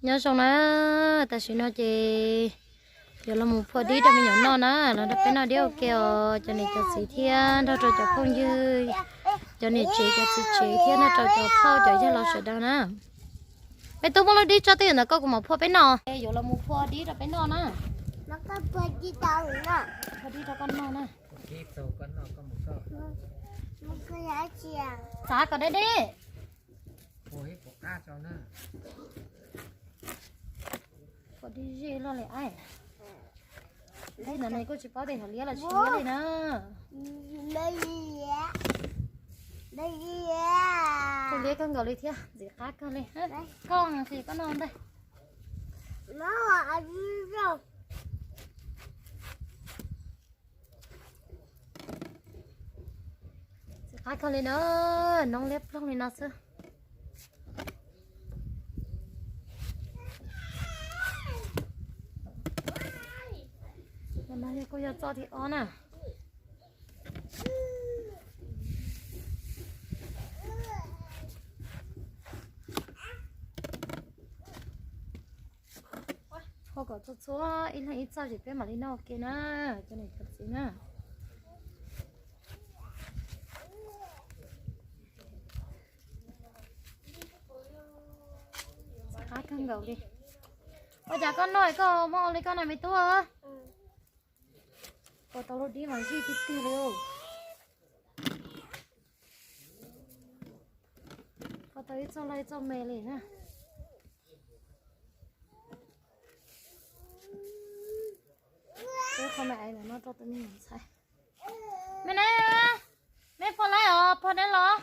Nyob zoo na, tam sim no ces yuav los mus phua dib rau me nyuam noj na, los nrog peb noj dib ua ke os cov niam cov txiv thiab nrog rau cov phooj ywg, cov niam tsev cov txiv tsev thiab nrog rau cov phauj cov yawg laus sawv daws na. Peb tub muab lub dib tso twj ywm ntawm koj kuv mam phua peb noj. Yuav los mus phua dib rau peb noj na. Phua dib rau koj noj na. Xav kom deb deb. Phua dib zij luaj li ai. Ntawm no kuj tsis paub tias yog liab los tsis liab li na. Kuj liab kawg nkaus li thiab, ntxim qab kawg li. Koj nqis koj noj ntej. Ntxim qab kawg li na, noob liab ploog li no xwb. Kuj yog txoj thib ob na. Phua kom txhua txhua ib leeg ib txoj ces peb mam li noj ua ke na, cov niam cov txiv na. Qab kawg nkaus li. Ua cas koj noj koj muab ua li koj na me tub? Ua tau lub dib mas zij tiag tiag li. Ua tau ib txoj loj ib txoj me li na. Peb qhov me aiv ntawm no rau tus me nyuam ntxhais. Me ne, me phua laib os, phua ne los.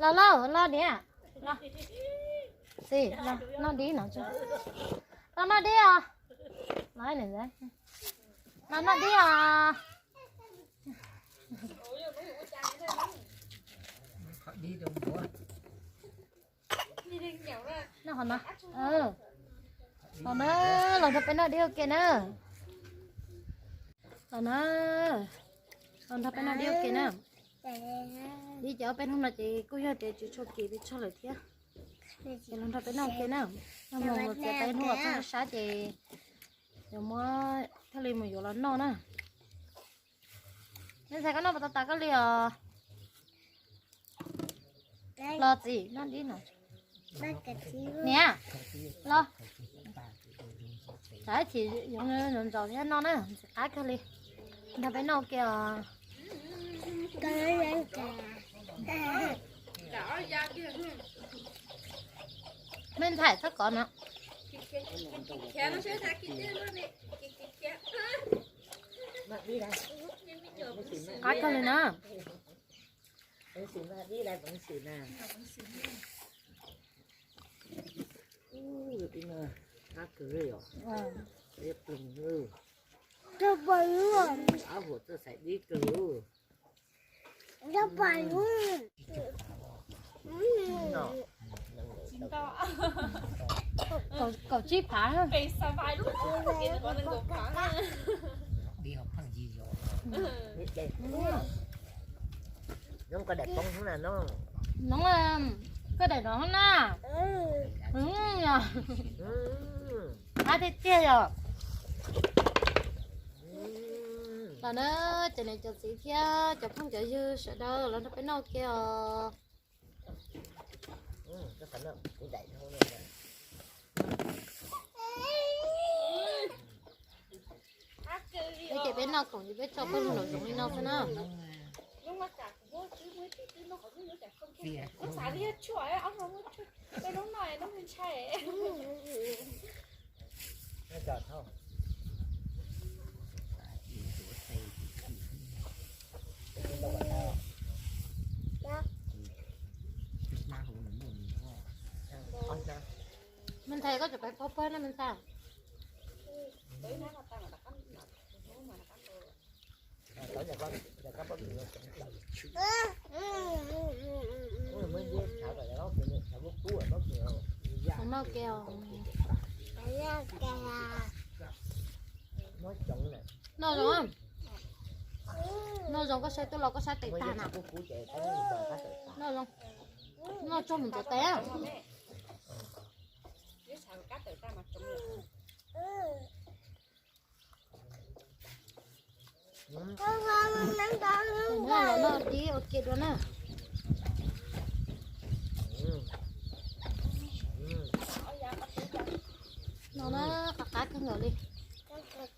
Los lauj, los niam. Los, noj dib no. Los noj dib os. Los noj dib os. Noj qhov no. Los na, los nrog peb noj dib ua ke na. Los na, los nrog peb noj dib ua ke na. Dib ces ob peb hnub no ces kuj yog tias tsis tshua kim pes tsawg lawm thiab. Ces los nrog peb noj ua ke na. Noj mus txiav tau ib hnub los txog sab ces yuav muab thiaj li mus yuav los noj na. Me ntxhais koj noj puas tau tas koj li os? Los txiv noj dib no. Niam, los. Tsam ib chim yuav ntxaus thiab noj na, ntxim qab kawg li. Nrog peb noj ua ke os. Me ntxhais txhob kov no. Qab kawg li na. Kaum tsib phav. Nov koj daim no na. Qab tiag tiag yom. Los na, cov niam cov txiv thiab cov phooj cov ywg sawv daws los nrog peb noj ua ke os. Peb ces peb noj khoom ces peb tso pawg lug nraum zoov li no xwb na. Me ntxhais koj tseem pais pov pawg na me ntxhais. Noj ke os. Noj zoo. Noj zoo koj saib tuaj los koj saib tes tag na. Noj zoo, noj tso mus ntxuav tes. Noj dib ua ke dua na. No na, qab qab kawg nkaus li. Qab kawg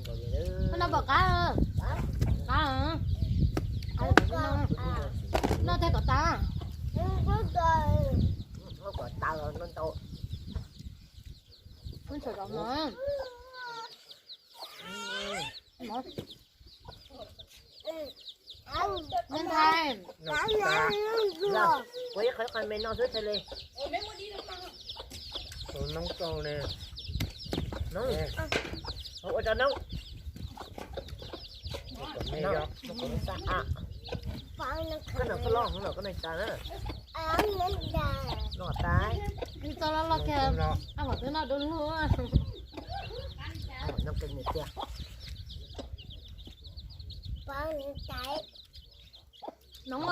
nkaus li. Koj noj pom qab? Qab. Noj tej kom tas. Kom tas los noj ntau. Wb tsam zaum no. Neb ntxhais, kuv ib qho ib qho me no xwb thiaj li. Tus noob rau ne. Ua rau noob. Koj noj txoj loj no koj noj tas na. Noj tas. Txoj loj loj kiag, ab, hom twb noj dua lug. Noj kiag nws tiag. Noob,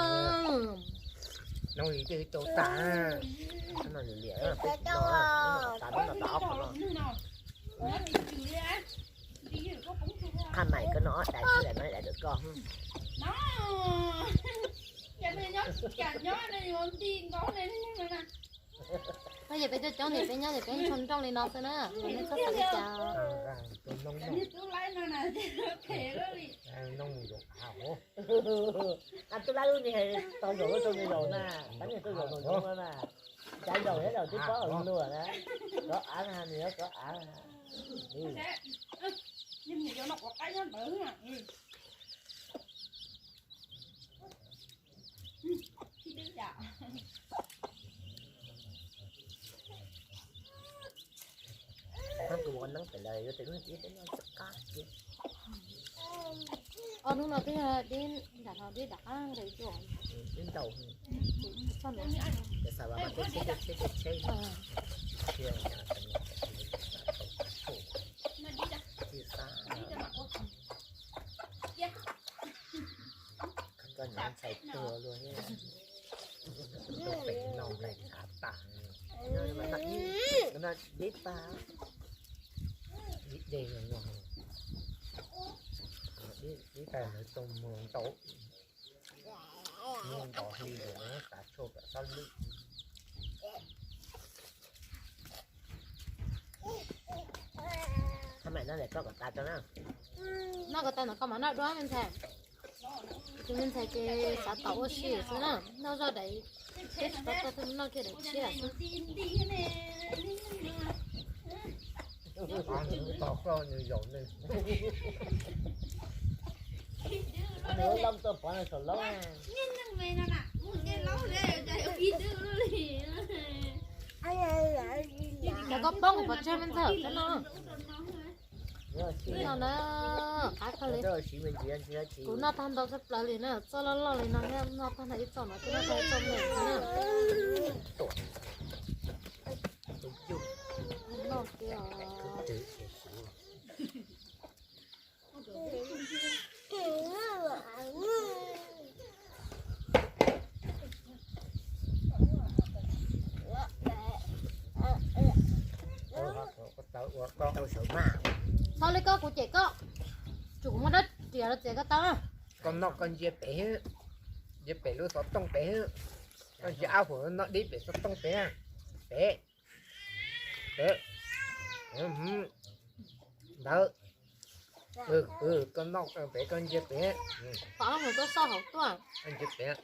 noob li twb tau tas. Noj liam liam, tas no tas ob qho no. Qhab mais koj noj ob daim xwb, daim no daim ntawm koj. Peb yog peb tuaj coob ces peb nyob ces peb ntsoo nrooj li no xwb na, nej txhob xav li cas. Tub lab lub niag tau zaum lub tau nws zaum na, tab niag tau zaum zaum no na. Cov zaum thiab zaum twb paub hauv luag na. Kov av na, nws yuav kov av na. Ob hnub no twb dib nram no dib rov qab nqis dua. Koj nyob ntxhais tuag luaj, pem no nplaig khav tas, no dib tag, dib deg no, dib tag ntawd tau mus ntau, mus ntau hli lawm, tas tshuaj kom xob lwj. Noj kom tas ntawd koj mam noj dua me ntxhais. Tus me ntxhais ces xav tau ua si xwb na, noj zoj daim, peb tsis tau tau noj kiag daim tshiab xwb. Tos koj nws zaum nws. Nws lub lab tuaj pov nws saum lab. Cov koj poob kuv pov tseg me ntxhais no. No na, qab kawg li. Kuv noj tag ntau tshaj plaws li na, txoj loj loj li no, noj tag ntau ib txoj no, noj tag ib txoj me na. Noj kiag os. Tau li koj kuv cem koj, tsum kuv muab dab riam los txiav koj tau. Koj noj koj ntsia pem, ntsia pem lub xov tooj pem, koj ntsia ab huam noj dib pem xov tooj pem, pem, pem, ntawd, koj noj pem koj ntsia pem, pom ab huam tuaj xauj hauv tuaj, ntsia pem,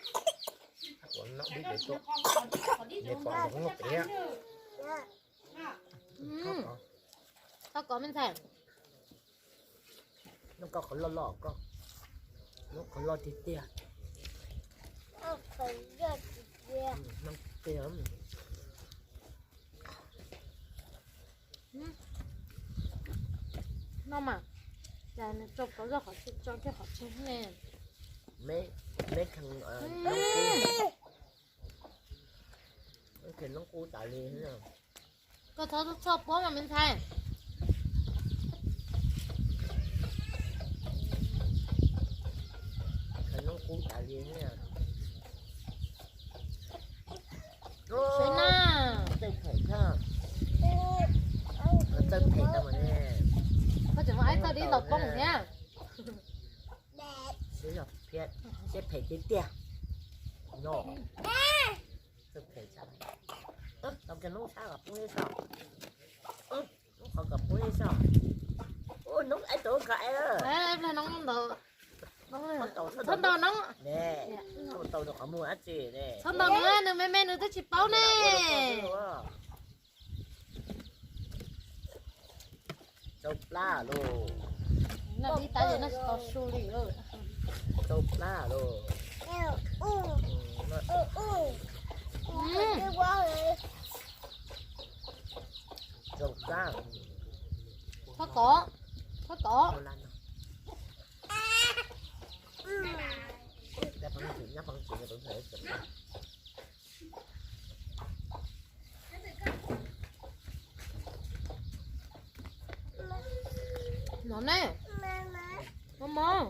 ab huam noj dib pem tuaj, nws pom zoov noj pem. Thov kom me ntxhais. Noj koj qhov loj loj koj, noj qhov loj tiag tiag. Noj tiag. No mas, cas nws tso pauv zoj qhov tsev, tso kiag qhov tsev ne. Me, me kheev, me kheev noob qub tas li. Koj txhob txhoj puab mas me ntxhais. Seb na, txawj phem, txawj phem tau mas ne. Koj tseem muaj aib txog dib tau poob thiab. Siab phem tiag tiag. No, txawj phem, tau kiag noob sab kom poob ib sab. Noob qhov kom poob ib sab. Noob aib tau koj aib. Txhob ntaus noob. Txhob ntaus nws, qhov muag dab tsi ne. Txhob ntaus nws, nws me me nws twb tsis paub ne. Tsau plab lauj. Tsau plab lauj. Tsau plab. Txhob tov, txhob tov. No ne, mov mov.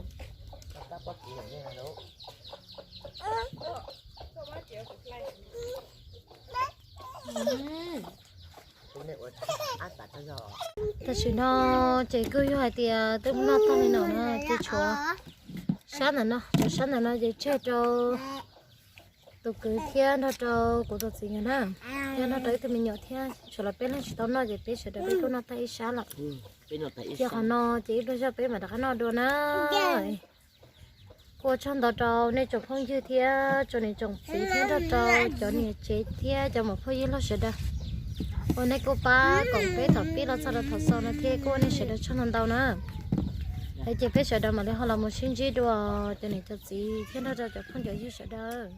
Tam sim no ces kuj yog hais tias twb noj tag li no na, ces tshuav sab ntawm no, tshuav sab ntawm no ces tseg rau tus kwv thiab nrog rau kuv tus txiv nkawd na, thiab nrog rau ib tug me nyuam thiab, tshuav los peb leeg tsis tau noj ces peb sawv daws peb kuj noj tag ib sab lawm. Ces qhov no ces ib pliag zog peb mam rov qab noj dua na. Kuj ua tsaug ntau rau nej tsoom phooj ywg thiab tsoom niam tsoom txiv thiab nrog rau cov niam tsev thiab cov muam phooj ywg hlob sawv daws uas nej kuj pab koom peb thaum pib los txog rau thaum xaus no thiab kuj ua nej sawv daws tsaug ntau ntau na. Ces peb sawv daws mam li ho los mus sib ntsib dua cov niam cov txiv thiab nrog rau cov phooj cov ywg sawv daws.